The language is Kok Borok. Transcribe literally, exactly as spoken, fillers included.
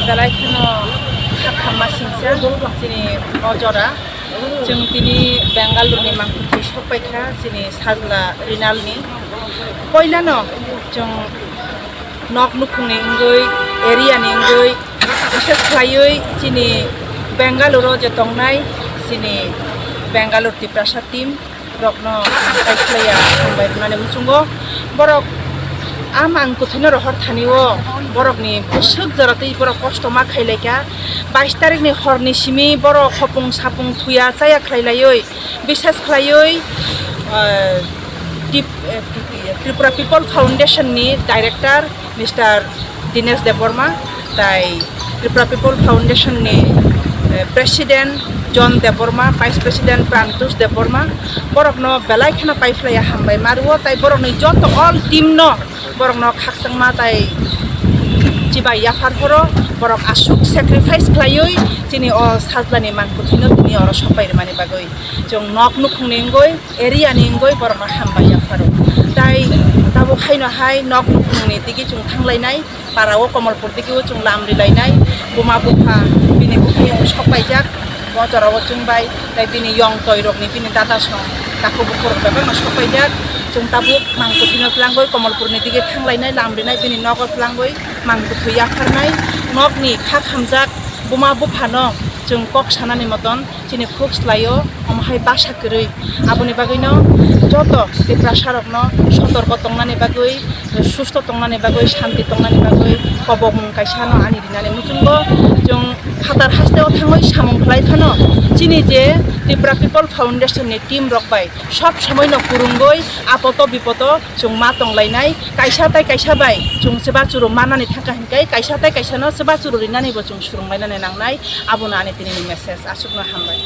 Belai kheno kha khamma singsa chini o jora. Chwng tini Bengaluru ni mangkukwi sokpaikha chini sajla Rinal ni. Poilano chwng nok nukhung ni wngwi, area ni wngwi, bises khlaiwi chini Bengaluru o je tongnai chini Bengaluru Tiprasa team rokno ang kaitlaiya hambai rwnani muchungo. Borok a mangkukthwino rohor thani o borokni bwswk jora twi borok kosto ma khailaikha. Bais tarikni horni simi borok hopung sapung thuya chaya khlailaiwi, bises khlaiwi, ah, Tip-, eh, Tripura People Foundation ni director Mister Dinesh Debbarma, tai Tripura People Foundation ni, eh, President John Debbarma, Vice President Prantush Debbarma, borokno belai kheno paiphlaiya hambai ma rwo, tai borokni joto all team no borokno khakchangma tai chibai yaphar phoro, borok aswk sacrifice khlaiwi chini o sajlani mangkukthwino tini oro sokpai rwmani bagwi. Chwng nok nukhungni wngwi, area ni wngwi borokno hambai yapharo. Tai tabuk haino hai nok nukhungni digi chwng thanglainai, para o Komolpur digi o chwng lam rilainai, buma bupha bini bukhuk sokpaijak, o jora o chwng bai, tai bini yong toi rokni bini dada song takhuk bukhuk rok bebakno sokpaijak. Chwng tabuk mangkukthwino tlangwi Komolpurni digi thanglainai, lam rinai, bini nogo tlangwi mangkukthwi yapharnai, nokni kha khamjak buma buphano chwng kok sanani moton chini khuk slaio, omo hai basa kwrwi. Aboni bagwino joto Tiprasa rokno sotorko tongnani bagwi, susto tongnani bagwi, shanti tongnani bagwi kobokmung kaisa no ani rinani muchungo. Chwng phatar hasteo thangwi samung khlai phano chini je Tripura People Foundation ni team rok bai sob somoi no kwrwngwi apoto bipoto chwng ma tonglainai, kaisa tai kaisa bai chwng chubachu rw manani thangkha hinkai kaisa tai kaisa no chubachu rw rinani bo chwng swrwnglainani nangnai, abono ani tini ni message. Aswkno hambai.